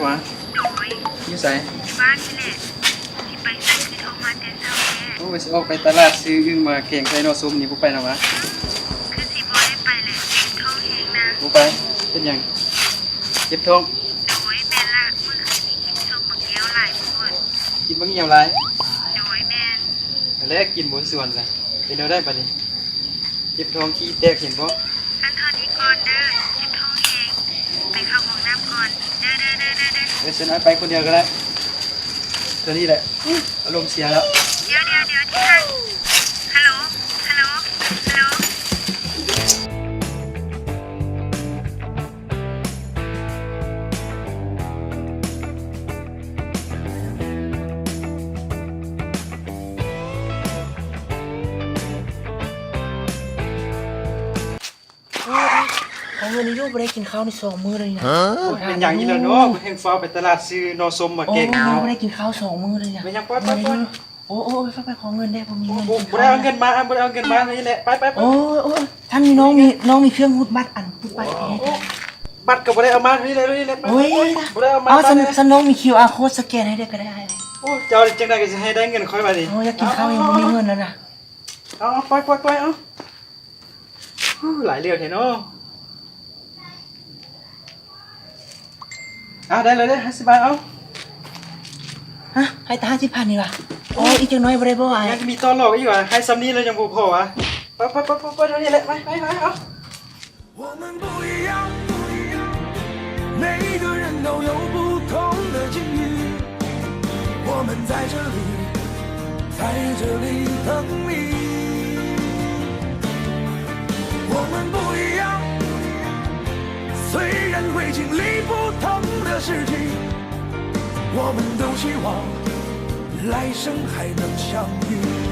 ວ່າ ໂດຍ ຢູ່ໃສ? ຢູ່ບ້ານນີ້ແຫຼະ. ຊິໄປໃສ ຄືໂທມາແຕ່ເຊົ້າແທ້? ໂອ້ຍ ວ່າຊິອອກໄປຕະຫຼາດຊື້ອຶ່ງມາແກງໃສ່ໜໍ່ສົ້ມນີ້ ບໍ່ໄປນຳຫວາ? ຄືຊິບໍ່ໄດ້ໄປແຫຼະ ເຈັບທ້ອງແຮງນະ. ບໍ່ໄປ. ເປັນຫຍັງ? ເຈັບທ້ອງ? ໂດຍ ແມ່ນລະ ມື້ຄືນນີ້ກິນສົ້ມບັກແງວຫຼາຍໂພດ. ກິນບັກແງວຫຼາຍ? ໂດຍ ແມ່ນ. ແລ້ວກິນບົນສວນຊະ ເປັນແນວໃດບາດນີ້? ເຈັບທ້ອງຂີ້ແຕກເຫັນບໍ່? ຊັ້ນເທົ່ານີ້ກ່ອນເດີ ເຈັບທ້ອງແຮງ ໄປເຂົ້າຫ້ອງນ້ຳກ່ອນເດີ ເດີ ເດີ ເດີ ເດີ. ເອີ ຊັ້ນອ້າຍໄປຄົນດຽວກໍໄດ້ ເທົ່ານີ້ແຫຼະ. ອາລົມເສຍແລ້ວ. ດຽວ ດຽວ ດຽວ ທີ່ຮັກ. ຮັລໂຫຼ ຮັລໂຫຼ ຮັລໂຫຼ. ໂອ້ຍ ຂໍເງິນນີ້ດູ ບໍ່ໄດ້ກິນເຂົ້ານີ້ສອງມື້ແລ້ວນີ້ນະ. ໂອ້ຍ ເປັນຫຍັງອີກແລ້ວເນາະ? ແຮ່ງຟ້າວໄປຕະຫຼາດຊື້ໜໍ່ສົ້ມມາແກງ. ໂອ້ຍ ບໍ່ໄດ້ກິນເຂົ້າສອງມື້ແລ້ວນີ້ນະ. ແມ່ນຫຍັງ? ປອຍ ປອຍ ປອຍ. ໂອ້ ໂອ້ຍ ໄປ ໄປ ຂໍເງິນແດ່ ບໍ່ມີເງິນ. ໂອ້ ບໍ່ໄດ້ເອົາເງິນມາ ບໍ່ໄດ້ເອົາເງິນມາ ນີ້ແຫຼະ. ໄປ ໄປ ໄປ. ໂອ້ຍ ໂອ້ຍ ທາງນີ້ນ້ອງມີ ນ້ອງມີເຄື່ອງຮູດບັດ ອັນຮູດບັດ. ໂອ້ ບັດກໍບໍ່ໄດ້ເອົາມາ ນີ້ແຫຼະ ນີ້ແຫຼະ. ໄປ ໂອ້ຍ ໄປ ບໍ່ໄດ້ເອົາມາ. ເອົາ ຊັ້ນ ຊັ້ນນ້ອງມີຄິວອາໂຄດສະແກນໃຫ້ເດີກໍໄດ້. ໂອ້ ເຈົ້າຈັ່ງໃດກໍຊິໃຫ້ໄດ້ເງິນຂ້ອຍບາດນີ້. ໂອ້ຍ ຢາກກິນເຂົ້າ ຍັງບໍ່ມີເງິນແລ້ວນະ. ເອົາ ເອົາ ໄປ ໄປ ໄປ. ເອົາ ຫູ ຫຼາຍເລື່ອງແທ້ເນາະ. ເອົາ ໄດ້ແລ້ວເດ້ ຫ້າສິບບາດ. ເອົາ ຮະ ໃຫ້ແຕ່ຫ້າສິບພັນນີ້ຫວາ? ໂອ້ຍ ອີກຈັກໜ້ອຍບໍ່ໄດ້ບໍ່ອ້າຍ? ຍັງມີຕໍ່ຫຼອກອີກຫວາ? ໃຫ້ຊ່ຳນີ້ແລ້ວຍັງບໍ່ພໍຫວາ? ໄປ ໄປ ໄປ ໄປ ໄປ ເທົ່ານີ້ແຫຼະ. ໄປ ໄປ ໄປ. ເອົາ 我们不一样，每一个人都有不同的境遇。 我们在这里，在这里等你。我们不一样，虽然会经历不同的事情，我们都希望来生还能相遇。